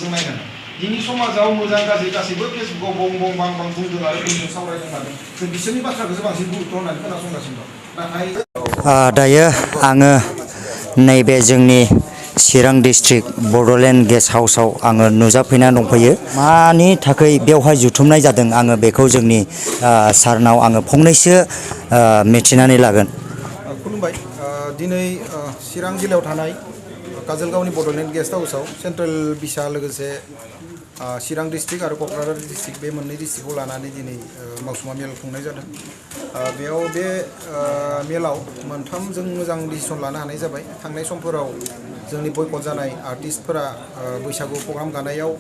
जों नायगोन दिनै समाजाव मोजां गाज्रि गासैबो फेसबुकाव बं बं बां बां बुंदों आरो बुंदों सावरायदों मादों जों बिसोरनि बाथ्राखौसो बांसिन गुरुत्व होनानै खोनासंगासिनो दं नाथाय दायो आङो नैबे जोंनि चिरां डिस्ट्रिक्ट बड'लेण्ड गेस्ट हाउसाव आङो नुजाफैना दंफैयो मानि थाखाय बेवहाय जुथुमनाय जादों आङो बेखौ जोंनि सारनाव आङो फंनैसो मिथिनानै लागोन। खुलुमबाय दिनै चिरां जिल्लायाव थानाय काजलगावनि बड'लेण्ड गेस्ट हाउसाव सेन्ट्रेल बिसा लोगोसे चिरां डिस्ट्रिक्ट आरो क'क्राझार डिस्ट्रिक्ट बे मोननै डिस्ट्रिक्टखौ लानानै दिनै मावसुमा मेल खुंनाय जादों। बेयाव बे मेलाव मोनथाम जों मोजां डिसिसन लानो हानाय जाबाय। थांनाय समफोराव जोंनि बयकट जानाय आर्टिस्टफोरा बैसागु प्रग्राम गानायाव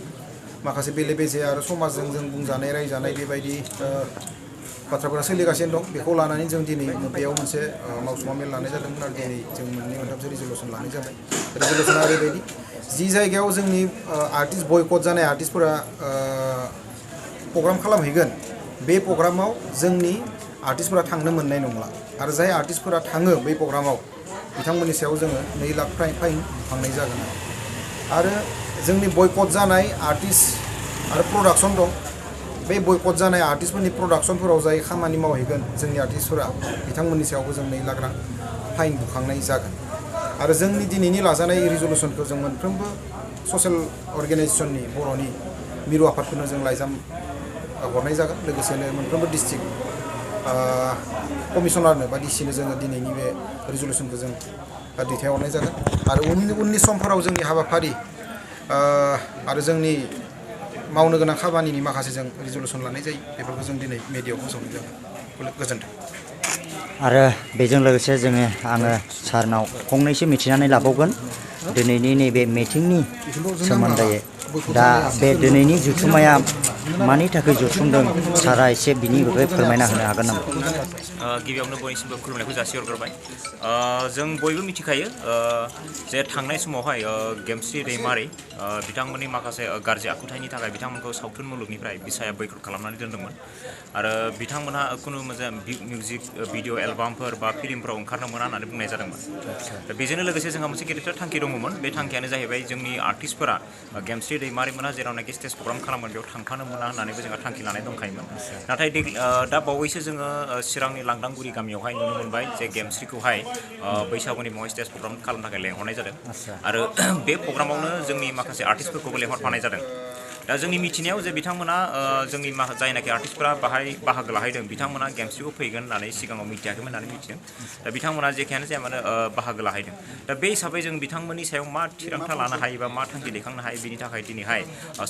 माखासे बेले बेजे आरो समाजजों जों बुंजानाय रायजानाय बेबायदि बाथ्राफोरा सोलिगासिनो दं। बेखौ लानानै जों दिनै बेयाव मोनसे मावसुमा मेल लानाय जादोंमोन आरो दिनै जों मोननै मोनथामसो रिजलुसन लानाय जाबाय। रिजलुसना ओरैबायदि जि जायगायाव जोंनि आर्टिस्ट बयकट जानाय आर्टिस्टफोरा प्रग्राम खालामहैगोन बे प्रग्रामाव जोंनि आर्टिस्टफोरा थांनो मोननाय नंला आरो जाय आर्टिस्टफोरा थाङो बै प्रग्रामाव बिथांमोननि सायाव जोङो 2 लाख फाइन बुखांनाय जागोन आरो जोंनि बयकट जानाय आर्टिस्ट आरो प्रडाक्सन दं। बे बयकट जानाय आर्टिस्टफोरनि प्रडाक्सनफोराव जाय खामानि मावहैगोन जोंनि आर्टिस्टफोरा बिथांमोननि सायावबो जों 2 लाख रां फाइन बुखांनाय जागोन आरो जोंनि दिनैनि लाजानाय रिजलुसनखौ जों मोनफ्रोमबो ससियेल अर्गेनाइजेसननि बर'नि मिरु आफादफोरनो जों लाइजाम हरनाय जागोन। लोगोसेनो मोनफ्रोमबो डिस्ट्रिक्ट कमिसनारनो बा डिसिनो जोङो दिनैनि बे रिजलुसनखौ जों दैथायहरनाय जागोन आरो उननि समफोराव जोंनि हाबाफारि आरो जोंनि मावनो गोनां खामानिनि माखासे जों रिजलुसन लानाय जायो बेफोरखौ जों दिनै मिडियायाव फोसावनाय जागोन। गोजोन्थों। आरो बेजों लोगोसे आङो सारनाव फंनैसो मिथिनानै लाबावगोन दिनैनि नैबे मिटिंनि सोमोन्दै। दा बे दिनैनि जुथुमाया मानि थाखाय जुथुमदों सारा एसे बिनि बागै फोरमायना होनो हागोन नामा? गिबियावनो बयनिसिमबो खुलुमनायखौ जासिहरग्रोबाय। जों बयबो मिथिखायो जे थांनाय समावहाय गेमस्रि दैमारि बिथांमोननि माखासे गाज्रि आखुथायनि थाखाय बिथांमोनखौ सावथुन मुलुगनिफ्राय बिसाया बयकट खालामनानै दोनदोंमोन आरो बिथांमोनहा खुनु मोजां मिउजिक भिडिअ एलबामफोर बा फिल्मफोराव ओंखारनो मोना होननानै बुंनाय जादोंमोन। दा बेजोंनो लोगोसे जोंहा मोनसे गेदेरथार थांखि दङमोन। बे थांखियानो जाहैबाय जोंनि आर्टिस्टफोरा गेमस्रि दैमारिमोना जेरावनाखि स्टेज प्रग्राम खालामोन बेयाव थांफानो मोना होननानैबो जोंहा थांखि लानाय दंखायोमोन। नाथाय दा बावैसो जोङो चिरांनि लांदांगुरि गामियावहाय नुनो मोनबाय जे गेमस्रिखौहाय बैसागुनि मुङाव स्टेज प्रग्राम खालामनो थाखाय लेंहरनाय जादों आरो बे प्रग्रामावनो जोंनि माखासे आर्टिस्टफोरखौबो लेंहरफानाय जादों। दा जोंनि मिथिनायाव जे बिथांमोना जोंनि जायनाखि आर्टिस्टफोरा बाहाय बाहागो लाहैदों बिथांमोना गेमस्रिखौ फैगोन होननानै सिगाङाव मिथियाखैमोन होननानै मिथिदों। दा बिथांमोना जेखियानो जाया मानो बाहागो लाहैदों। दा बे हिसाबै जों बिथांमोननि सायाव मा थिरांथा लानो हायो बा मा थांखि दैखांनो हायो बिनि थाखाय दिनैहाय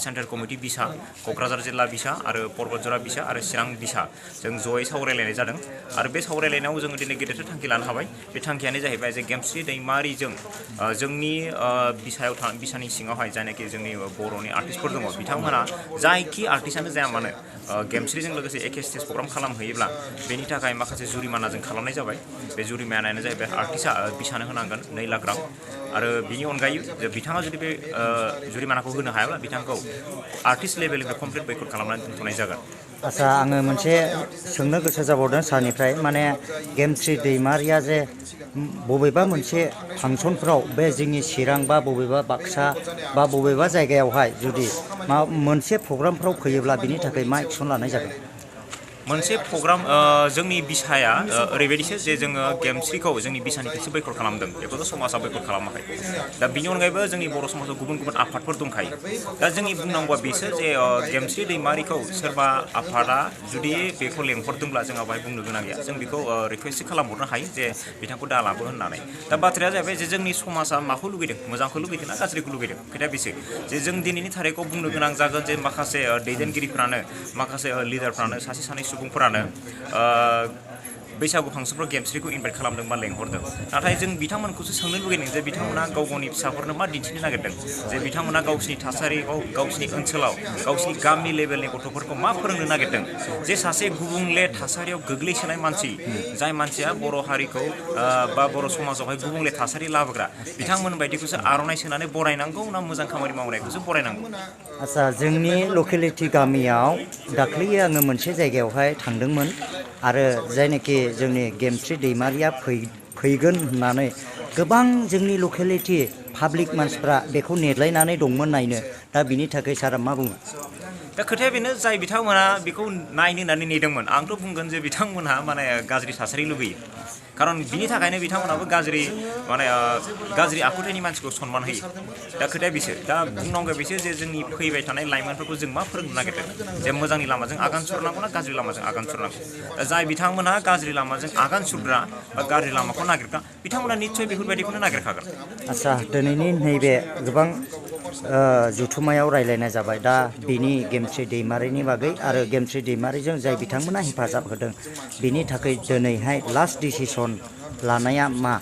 सेन्ट्रेल कमिटि बिसा, क'क्राझार जिल्ला बिसा आरो परबतजरा बिसा आरो चिरां बिसा जों जयै सावरायलायनाय जादों आरो बे सावरायलायनायाव जोङो दिनै गेदेरथार थांखि लानो हाबाय। बे थांखियानो जाहैबाय जे गेमस्रि दैमारिजों जोंनि बिसानि सिङावहाय जायनाखि जोंनि बर'नि आर्टिस्टफोर दङ बिथांमोना जायखि आर्टिस्टआनो जाया मानो गेमस्रिजों लोगोसे एखे स्टेज प्रग्राम खालामहैयोब्ला बेनि थाखाय माखासे जुरिमाना जों खालामनाय जाबाय। बे जुरिमानायानो जाहैबाय आर्टिस्टआ बिसानो होनांगोन 2 लाख रां आरो बिनि अनगायै बिथाङा जुदि बे जुरिमानाखौ होनो हायाब्ला बिथांखौ आर्टिस्ट लेभेलनिफ्राय कमप्लिट बयकट खालामनानै दोनथ'नाय जागोन। आच्चा आङो मोनसे सोंनो गोसो जाबावदों सारनिफ्राय माने गेमस्रि दैमारिया जे बबेबा मोनसे फांसनफ्राव बे जोंनि चिरां बा बबेबा बाक्सा बा बबेबा जायगायावहाय जुदि मोनसे प्रग्रामफ्राव फैयोब्ला बिनि थाखाय मा एक्सन लानाय जागोन? मोनसे प्रग्राम जोंनि बिसाया ओरैबायदिसो जे जोङो गेमस्रिखौ जोंनि बिसानिफ्रायसो बयकट खालामदों बेखौथ' समाजा बयकट खालामाखै। दा बिनि अनगायैबो जोंनि बर' समाजाव गुबुन गुबुन आफादफोर दंखायो। दा जोंनि बुंनांगौआ बेसो जे गेमस्रि दैमारिखौ सोरबा आफादा जुदि बेखौ लेंहरदोंब्ला जोंहा बाहाय बुंनो गोनां गैया। जों बेखौ रिकुवेस्ट खालामहरनो हायो जे बिथांखौ दालाबो होननानै। दा बाथ्राया जाहैबाय जे जोंनि समाजा माखौ लुगैदों मोजांखौ लुगैदों ना गाज्रिखौ लुगैदों खोथाया बेसो जे जों दिनैनि थारिखआव बुंनो गोनां जागोन जे माखासे दैदेनगिरिफ्रानो माखासे लिडारफ्रानो सासे सानै सुबुंफोरानो बैसागु फांसनफ्राव गेमस्रिखौ इनभाइट खालामदों बा लेंहरदों। नाथाय जों बिथांमोनखौसो सोंनो लुगैदों जे बिथांमोना गाव गावनि फिसाफोरनो मा दिन्थिनो नागिरदों जे बिथांमोना गावसिनि थासारिखौ गावसिनि ओनसोलाव गावसिनि गामि लेभेलनि गथ'फोरखौ मा फोरोंनो नागिरदों जे सासे गुबुंले थासारियाव गोग्लैसोनाय मानसि जाय मानसिया बर' हारिखौ बा बर' समाजावहाय गुबुंले थासारि लाबोग्रा बिथांमोन बायदिखौसो आर'नाइ सोनानै बरायनांगौ ना मोजां खामानि मावनायखौसो बरायनांगौ? आच्चा जोंनि लकेलिटि गामियाव दाख्लै आङो मोनसे जायगायावहाय थांदोंमोन आरो जायनाखि जोंनि गेमस्रि दैमारिया फैगोन होननानै गोबां जोंनि लकेलिटि पाब्लिक मानसिफ्रा बेखौ नेलायनानै दंमोन नायनो दा बिनि थाखाय सारा मा बुङो? दा खोथाया बेनो जाय बिथांमोना बेखौ नायनो होननानै नेदोंमोन आंथ' बुंगोन जे बिथांमोनहा माने गाज्रि थासारि लुगैयो खारन बिनि थाखायनो बिथांमोनाबो गाज्रि माने गाज्रि आखुथायनि मानसिखौ सनमान होयो दा खोथाया बिसोर दा बुंनांगौ बिसोर जे जोंनि फैबाय थानाय लाइमोनफोरखौ जों मा फोरोंनो नागिरदों जे मोजांनि लामाजों आगान सुरनांगौ ना गाज्रि लामाजों आगान सुरनांगौ दा जाय बिथांमोनहा गाज्रि लामाजों आगान सुरग्रा बा गाज्रि लामाखौ नागिरग्रा बिथांमोना निस्सय बेफोरबायदिखौनो नागिरखागोन। आच्छा दिनैनि नैबे गोबां जुथुमायाव रायलायनाय जाबाय दा बिनि गेमस्रि दैमारिनि बागै आरो गेमस्रि दैमारिजों जाय बिथांमोना हेफाजाब होदों बिनि थाखाय दिनैहाय लास्ट डिसिसन लानाया मा?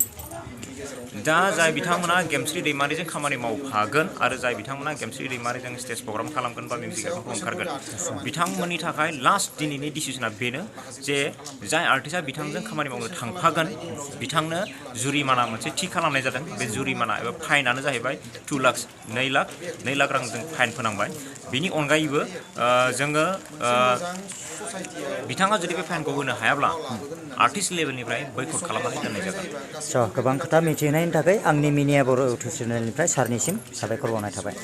दा जाय बिथांमोना गेमस्रि दैमारिजों खामानि मावफागोन आरो जाय बिथांमोना गेमस्रि दैमारिजों स्टेज प्रग्राम खालामगोन बा मिउजिक एलबामखौ ओंखारगोन बिथांमोननि थाखाय लास्ट दिनैनि डिसिसना बेनो जे जाय आर्टिस्टआ बिथांजों खामानि मावनो थांफागोन बिथांनो जुरिमाना मोनसे थि खालामनाय जादों बे जुरिमाना एबा फाइनानो जाहैबाय 2 लाख 2 लाख रां जों फाइन फोनांबाय बिनि अनगायैबो जोङो बिथाङा जुदि बे फाइनखौ होनो हायाब्ला आर्टिस्ट लेभेलनिफ्राय बयकट खालामनानै दोननाय जागोन। गोबां खोथा मिथिहोनायनि थाखाय आंनि मिनिया बर' इउटुब चेनेलनिफ्राय सारनिसिम साबायखर बावनाय थाबाय।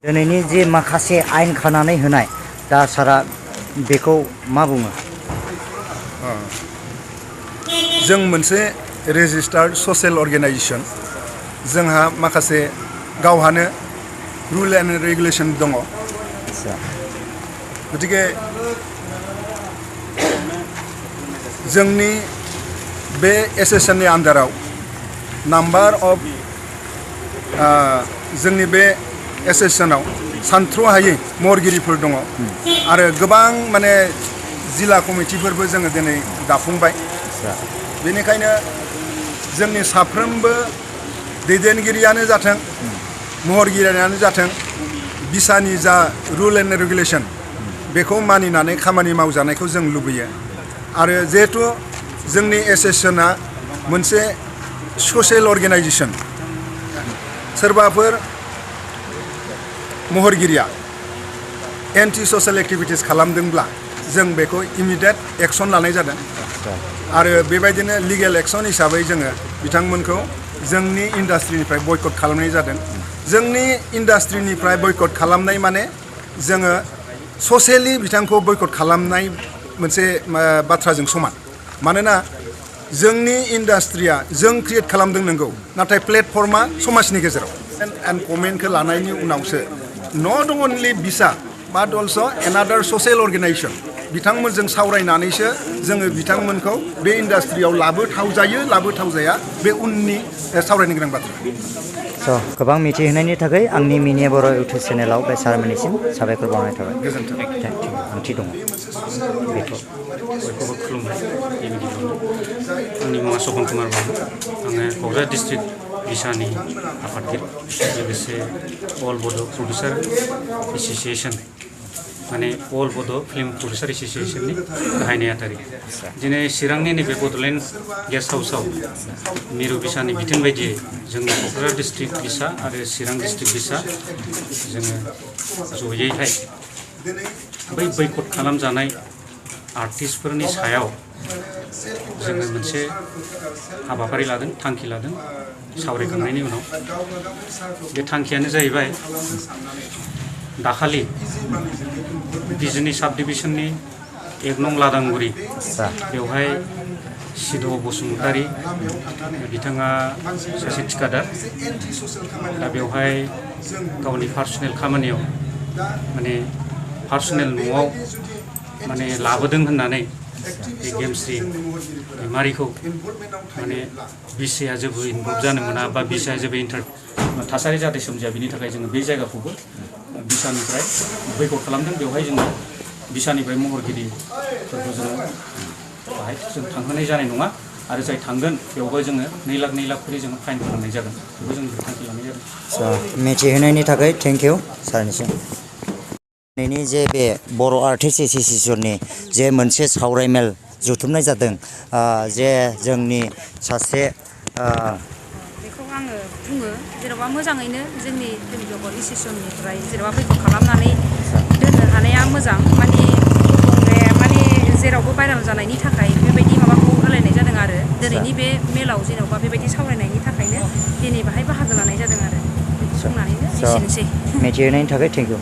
दिनैनि जे माखासे आयेन खानानै होनाय दा सारा बेखौ मा बुङो? जों मोनसे रेजिस्टार्ड ससियेल अर्गेनाइजेसन जोंहा माखासे गावहानो रुल एन्ड रेगुलेसन दङ गतिके जोंनि बे एसोसिएशननि आन्दाराव नाम्बार अफ जोंनि बे एसोसिएशनाव सानथ्र'हायै महरगिरिफोर दङ आरो गोबां माने जिल्ला कमिटिफोरबो जोङो दिनै दाफुंबाय बेनिखायनो जोंनि साफ्रोमबो दैदेनगिरियानो जाथों महरगिरियानो जाथों बिसानि जा रुल एन्ड रेगुलेसन बेखौ मानिनानै खामानि मावजानायखौ जों लुबैयो आरो जिहेथु जोंनि एसोसिएशना मोनसे ससियेल अर्गेनाइजेसन सोरबाफोर महरगिरिया एन्टि ससियेल एक्टिभिटिस खालामदोंब्ला जों बेखौ इमिडियेट एक्सन लानाय जादों आरो बेबायदिनो लिगेल एक्सन हिसाबै जोङो बिथांमोनखौ जोंनि इन्डास्ट्रिनिफ्राय बयकट खालामनाय जादों। जोंनि इन्डास्ट्रिनिफ्राय बयकट खालामनाय माने जोङो ससियेलि बिथांखौ बयकट खालामनाय मोनसे बाथ्राजों समान मानोना जोंनि इन्डास्ट्रिया जों क्रिएट खालामदों नंगौ नाथाय प्लेटफर्मा समाजनि गेजेराव एन्ड कमेन्टखौ लानायनि उनावसो नट अनलि बिसा बाट अल्स' एनादार ससियेल अर्गेनाइजेसन बिथांमोनजों सावरायनानैसो जोङो बिथांमोनखौ बे इन्डास्ट्रियाव लाबोथावजाया बे उननि सावरायनो गोनां बाथ्रा। गोबां मिथिहोनायनि थाखाय आंनि मिनिया बर' इउटुब चेनेलाव बे सारमोननिसिम साबायखर बावनाय थाबाय। गोजोन्थों। ओंथि दङ बेखौ बयखौबो खुलुमबाय गिबि गिबियावनो आंनि मुङा सपन कुमार बाबु आङो क'क्राझार डिस्ट्रिक्ट बिसानि आफादगिरि लोगोसे अल बड' प्रडिउसार एस'सिएशन माने अल बड' फिल्म प्रडिउसार एस'सिएशननि गाहाय नेहाथारि दिनै चिरांनि नैबे बड'लेण्ड गेस्ट हाउसआव मिरु बिसानि बिथोन बायदियै जोंनि क'क्राझार डिस्ट्रिक्ट बिसा आरो चिरां डिस्ट्रिक्ट बिसा जोङो जयैहाय बै बयकट खालामजानाय आर्टिस्टफोरनि सायाव जोङो मोनसे हाबाफारि लादों थांखि लादों सावरायखांनायनि उनाव बे थांखियानो जाहैबाय दाखालि बिजनि साब डिभिजननि 1 नं लादांगुरि बेवहाय सिद' बसुमतारी बिथाङा सासे थिखादार दा बेवहाय गावनि पार्सनेल खामानियाव माने पार्सनेल न'आव माने लाबोदों होननानै बे गेमस्रि दैमारिखौ माने बिसाया जेबो इनभल्भ जानो मोना बा बिसाया जेबो थासारि जाहाथे सोमजिया बिनि थाखाय जोङो बे जायगाखौबो बिसानिफ्राय बयकट खालामदों। बेवहाय जोङो बिसानिफ्राय महरगिरिफोरखौ जोङो बाहाय जों थांहोनाय जानाय नङा आरो जाय थांगोन बेवहाय जोङो 2 लाख खरि जोङो फाइन खालामनाय जागोन बेखौ जों थांखि लानाय जादों। मिथिहोनायनि थाखाय थेंक इउ सारनिसिम। दिनैनि जे बे बर' आर्टिस्ट एस'सिएशननि जे मोनसे सावरायमेल जुथुमनाय जादों जे जोंनि सासे बेखौ आङो बुङो जेन'बा मोजाङैनो जोंनि बर' एस'सिएशननिफ्राय जेन'बा बयकट खालामनानै दोननो हानाया मोजां माने जेरावबो भाइराल जानायनि थाखाय बेबायदि माबाखौ होलायनाय जादों आरो दिनैनि बे मेलाव जेन'बा बेबायदि सावरायनायनि थाखायनो दिनै बाहाय बाहागो लानाय जादों आरो बुंनानैनो एसेनोसै मिथिहोनायनि थाखाय थेंक इउ।